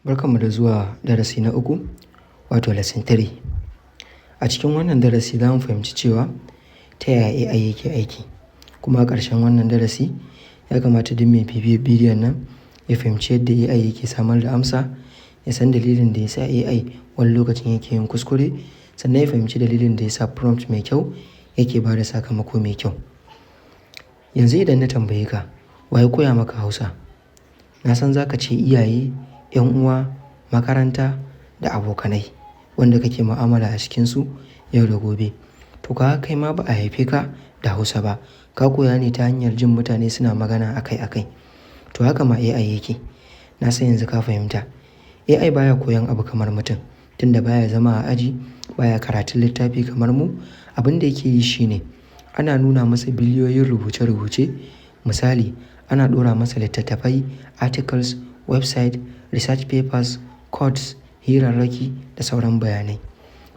Barkanmu da zuwa darasi na uku, wato lesson 3. A cikin wannan darasi za mu fahimci cewa ta yaya AI yake aiki. Kuma a ƙarshen wannan darasi ya kamata duk mai bibiyar bidiyon nan ya fahimci yadda AI yake samar da amsa, ya san dalilin da ya sa AI wani lokacin yake yin kuskure, sannan ya fahimci dalilin da ya sa prompt mai kyau yake ba da sakamako mai kyau. Yanzu idan na tambaye ka, wa ya koya maka Hausa? Na san za ka ce iyaye, 'yan uwa, makaranta da abokanai wanda kake mu'amala a cikinsu yau da gobe. To kaga kai ma ba a haife ka da Hausa ba, ka koya ne ta hanyar jin mutane suna magana akai akai. To haka ma AI yake. Na san yanzu ka fahimta. AI baya koyan abu kamar mutum, tunda baya zama a aji, baya karatun littafi kamar mu. Abin da yake yi shine ana nuna masa biliyoyin rubuce-rubuce. Misali, ana ɗora masa littattafai, articles, website, research papers, codes, hirarraki da sauran bayanai.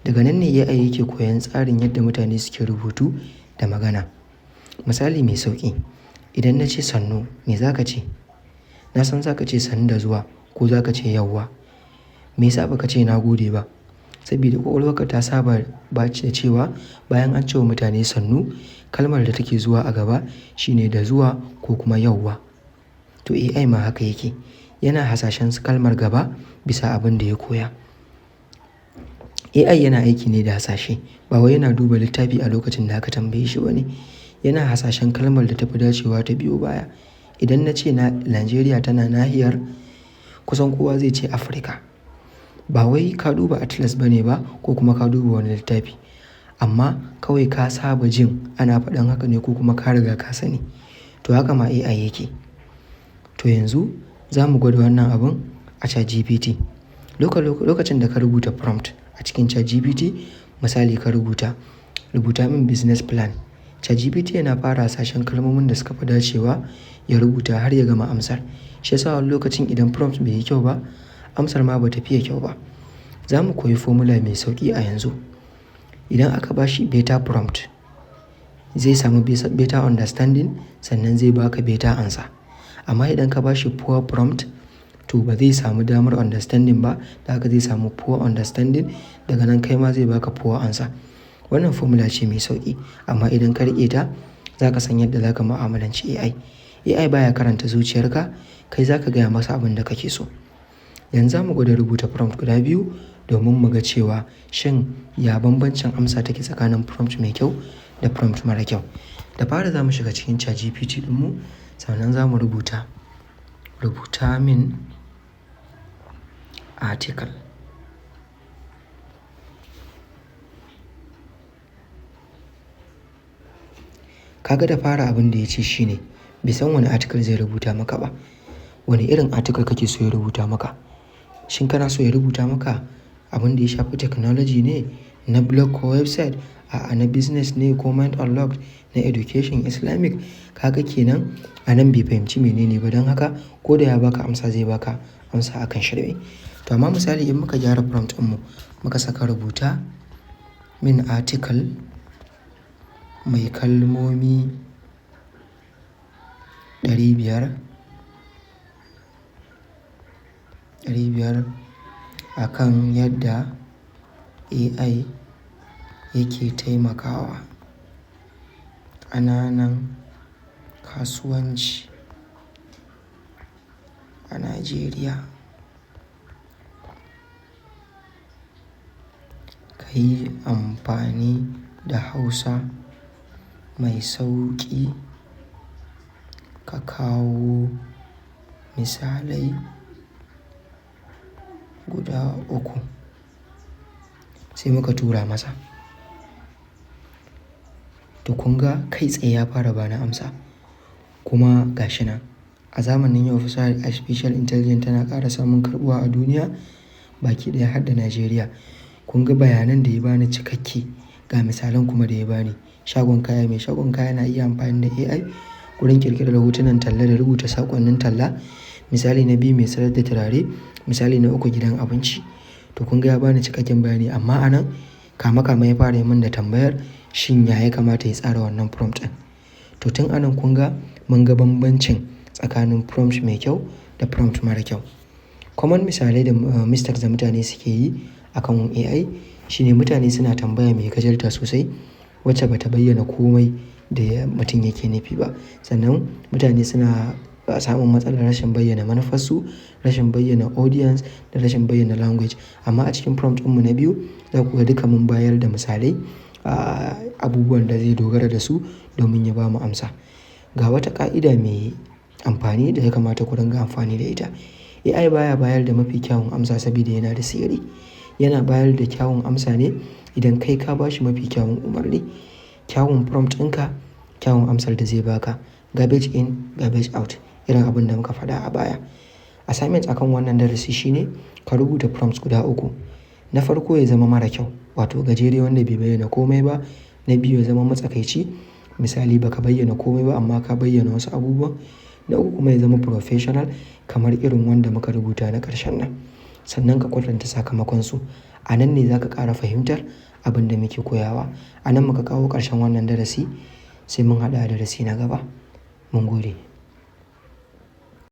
Daga nan ne AI yake koyan tsarin yadda mutane suke rubutu da magana. Misali mai sauƙi, idan na ce sannu, me za ka ce? Na san za ka ce sannu da zuwa ko za ka ce yauwa. Me yasa ba ka ce na gode ba? Saboda ƙwaƙwalwarka ta saba ba da cewa bayan an ce wa mutane sannu, kalmar da take zuwa a gaba shine da zuwa ko kuma yauwa. To AI ma haka yake. Yana hasashen kalmar gaba bisa abin da ya koya. AI yana aiki ne da hasashe. Ba wai yana duba littafi a lokacin da aka tambaye shi ba ne. Yana hasashen kalmar da ta fi dacewa ta biyo baya. Idan na ce Najeriya tana nahiyar, kusan kowa zai ce Afirka. Ba wai ka duba atlas ba ne ba ko kuma ka duba wani littafi. Amma kawai ka saba jin ana faɗan haka ne ko kuma ka riga ka sani. To haka ma AI yake. To yanzu za mu gwada wannan abun a ChatGPT. Lokacin da ka rubuta prompt a cikin ChatGPT, misali ka rubuta, "Rubuta min business plan." ChatGPT yana fara hasashen kalmomin da suka fi dacewa ya rubuta har ya gama amsar. Shi yasa wani lokacin idan prompt bai yi kyau ba, amsar ma ba ta fiye kyau ba. Za mu koyi formula mai sauƙi a yanzu. Idan aka ba shi better prompt, zai samu better understanding, sannan zai baka better answer. Amma idan ka ba shi poor prompt, to ba zai samu damar understanding ba, da haka zai samu poor understanding, daga nan kai ma zai baka poor answer. Wannan formula ce mai sauƙi, amma idan ka riƙe ta, za ka san yadda za ka mu'amalanci AI. AI baya karanta zuciyarka, kai za ka gaya masa abin da kake so. Yanzu za mu gwada rubuta prompt guda biyu domin mu ga cewa shin ya bambancin amsa take tsakanin prompt mai kyau da prompt mara kyau. Da fari za mu shiga cikin ChatGPT ɗinmu, sannan za mu rubuta, "Rubuta min article." Ka ga da fara abin da ya ce shine bai san wane article zai rubuta maka ba. Wane irin article kake so ya rubuta maka? Shin kana so ya rubuta maka abin da ya shafi technology ne, na blog ko website, a'a na business ne ko mind unlocked, na education Islamic? Kaga kenan a nan bai fahimci menene ba, don haka ko da ya baka amsa zai baka amsa akan shirme. To amma misali in muka gyara prompt ɗinmu, muka saka rubuta min article mai kalmomi ɗari biyar, ɗari biyar akan yadda AI yake taimakawa ƙananan kasuwanci a Najeriya. Ka yi amfani da Hausa mai sauƙi, ka kawo misalai guda uku. Sai muka tura masa. To kun ga kai tsaye ya fara bani amsa. Kuma ga shi nan a zamanin yau fasahar artificial intelligence tana ƙara samun karɓuwa a duniya baki ɗaya har da Najeriya. Kun ga bayanan da ya bani cikakke, ga misalan kuma da ya bani. Shagon kaya, mai shagon kaya na iya amfani da AI wurin ƙirƙirar hotunan talla da rubuta saƙonnin talla. Misali na biyu, mai sayar da turare. Misali na uku, gidan abinci. To kun ga ya bani cikakken bayani, amma a nan kama kama ya fara yi min da tambayar shin ya kamata ya tsara wannan prompt ɗin. To tun a nan kun ga mun ga bambancin tsakanin prompt mai kyau da prompt mara kyau. Common misalai da mistakes da mutane suke yi akan AI shine mutane suna tambaya mai gajarta sosai wacce bata bayyana komai da mutum yake nufi ba. Sannan mutane suna samun matsalar rashin bayyana manufarsu, rashin bayyana audience da rashin bayyana language. Amma a cikin prompt ɗinmu na biyu za ku ga duka mun bayar da misalai, abubuwan da zai dogara da su domin ya bamu amsa. Ga wata ƙa'ida mai amfani da ya kamata ku dinga amfani da ita. AI baya bayar da mafi kyawun amsa saboda yana da sihiri. Yana bayar da kyawun amsa ne idan kai ka ba shi mafi kyawun umarni. Kyawun prompt ɗinka, kyawun amsar da zai baka. Garbage in, garbage out. Irin abin da muka faɗa a baya. Assignment akan wannan darasi shine ka rubuta prompts guda uku. Na farko ya zama mara kyau, wato gajere wanda bai bayyana komai ba. Na biyu ya zama matsakaici, misali baka bayyana komai ba amma ka bayyana wasu abubuwa. Na uku kuma ya zama professional kamar irin wanda muka rubuta na ƙarshen nan. Sannan ka kwatanta sakamakonsu. A nan ne za ka ƙara fahimtar abin da muke koyawa. A nan muka kawo ƙarshen wannan darasi, sai mun haɗu a darasi na gaba. Mun gode.